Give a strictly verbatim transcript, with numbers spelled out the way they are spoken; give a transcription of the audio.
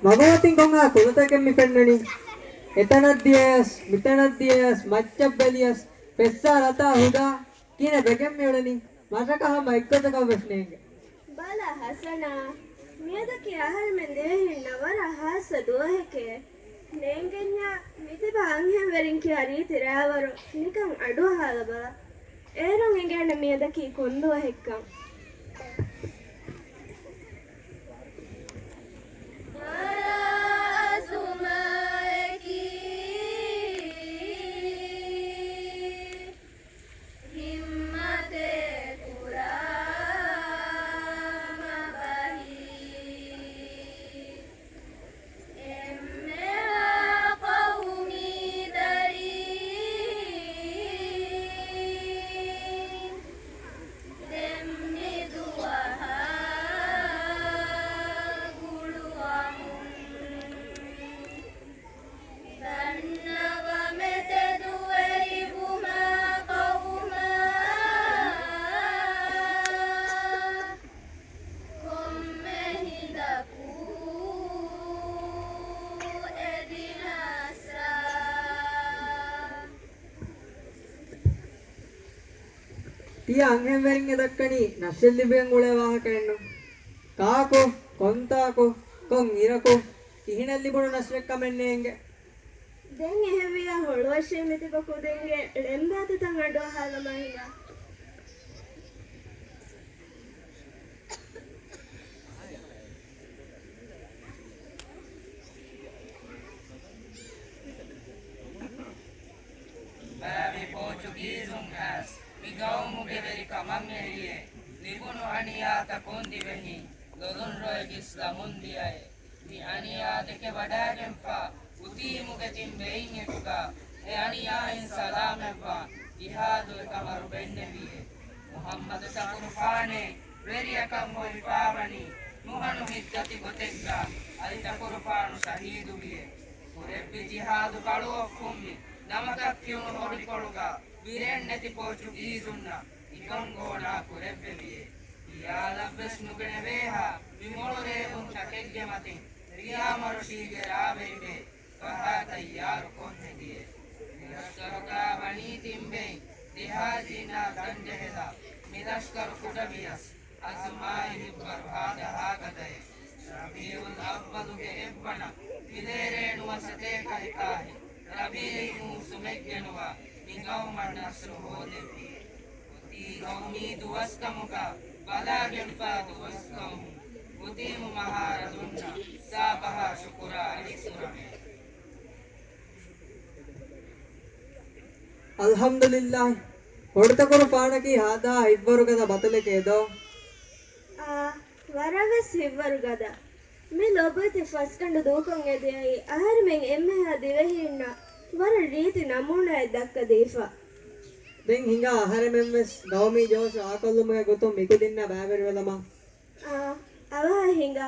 މަގުމަތިން ކޮންހާ ކުލަތަކެއް މި ފެންނަނީ؟ އެތަނަށް ދިޔަޔަސް، މިތަނަށް ދިޔަޔަސް، މައްޗަށް ބެލިޔަސް، ފެއްސާ ރަތާ ހުދާ ކިހިނެއް ވެގެން މި އުޅެނީ؟ މަށަކަށް ހަމަ އެއްގޮތަކަށް ވެސް ނޭނގެ. ބަލަ ހަސަނާ، މިއަދަކީ އަހަރެމެން ދިވެހިންނަށް ވަރަށް ހާއްސަ ދުވަހެކޭ. ނޭނގެންޏާ މިތިބާ އަންހެންވެރިން ކިޔާ ރީތި ރާވަރު ނިކަން އަޑުއަހާލަބަލަ. އޭރުން އެނގޭނެ މިއަދަކީ ކޮންދުވަހެއްކަން. ވަރަށް އަޒުމާއެކީ ހިއްމަތެއް ކުރާ މަބަހީ. އެންމެވާ ޤައުމީ ދަރީން ދެން މި ދުވަހާ ގުޅުވަމުން ދަންނަވަމެ ތެދުވެރިވުމާ ޤައުމާ. ކޮންމެ ހިނދަކު އެދިނަސްއާ. ތިޔަ އަންހެންވެރިން އެ ދައްކަނީ ނަސްރެއް ލިބިގެން އުޅޭ ވާހަކައެއްނު. ކާކު، ކޮންތާކު، ކޮން އިރަކު، ކިހިނެއް ލިބުނު ނަސްރެއްކަމެއް ނޭނގެ. ދެން އެހެންވިއްޔާ ހޮޅުއަށޭ މިތިބަ ކުދިންގެ ޅެންބާތަތައް އަޑުއަހާލަމާ ހިނގާ. ބާވި ޕޯޗުގީޒުން އައިސް މި ގައުމުގެ ވެރިކަމަށް އެރިއޭ. ލިބުނު އަނިޔާތައް ކޮން ދިވެހިން ލޮލުން ރޮއެ ގިސްލަމުން ދިޔައޭ. މި އަނިޔާ ދެކެ ވަޑައިގެންފާ އުތީމުގެ ތިން ބެއިން އެކުގަ އެ އަނިޔާއިން ސަލާމަތްވާން ޖިހާދު އެކަމަށް ރުބެންނެވިއޭ. މުޙައްމަދު ތަކުރުފާނޭ ވެރިޔަކަށް އޮތްފާވަނީ ނުހަނު ހިތްދަތި ގޮތެއްގަ އަލި ތަކުރުފާނު ޝަހީދުވިއޭ. ކުރެއްވި ޖިހާދު ކަޅުއޮށްފުންވި ނަމަކަށް ކިޔުނު ހޮޑިކޮޅުގަ ބިރެއްނެތި ޕޯޗުގީޒުންނަށް އިކަން ގޯނާ ކުރެއްވެވިއޭ. ޚިޔާލަށްވެސް ނުގެނެވޭހާ މި މޮޅު ރޭވުންތަކެއްގެ މަތިން ރިޔާމަރޮށީގެ ރާވެރިބޭ ފަހާ ތައްޔާރުކޮށް ހެދިއޭ. މި ލަޝްކަރުގާ ވަނީ ތިން ބެއިން ދެހާ ޖިންނާ ދަންޖެހިލާ މި ލަޝްކަރު ކުޑަވިޔަސް އަޒުމާއި ހިއްވަރު ހާދަ ހާގަދައޭ. ރަބީޢުލް އައްވަލުގެ އެއްވަނަ ފިލޭރޭނުވަ ސަތޭކަ އެކާހި ރަބީޢީ މޫސުމެއްގެނުވާ މި ގައުމަށް ނަޞްރު ހޯދެއްވިއޭ. އޮތީ ގައުމީ ދުވަސްކަމުގަ ބަލާގެންފާ ދުވަސްކަމުން އޮތީމު މަހާރަދުންނަށް ސާބަހާ ޝުކުރާ އައިސްކުރަމޭ. އަލްޙަމްދުލިއްލާހި. ހޮޑުތަކުރުފާނަކީ ހާދަ ހިއްވަރުގަދަ ބަތަލެކޭ ދޯ؟ އާ، ވަރަށްވެސް ހިއްވަރުގަދަ. މި ލޮބުވެތި ފަސްގަނޑު ދޫކޮށް އެދިޔައީ އަހަރެމެން އެންމެހާ ދިވެހީންނަށް ވަރަށް ރީތި ނަމޫނާއެއް ދައްކަދީފަ. ދެން ހިނގާ އަހަރެމެންވެސް ގައުމީ ޖޯޝު އާކޮށްލުމުގެ ގޮތުން މިކުދިންނާ ބައިވެރިވެލަމާ. އާ، އަވަހަށް ހިނގާ.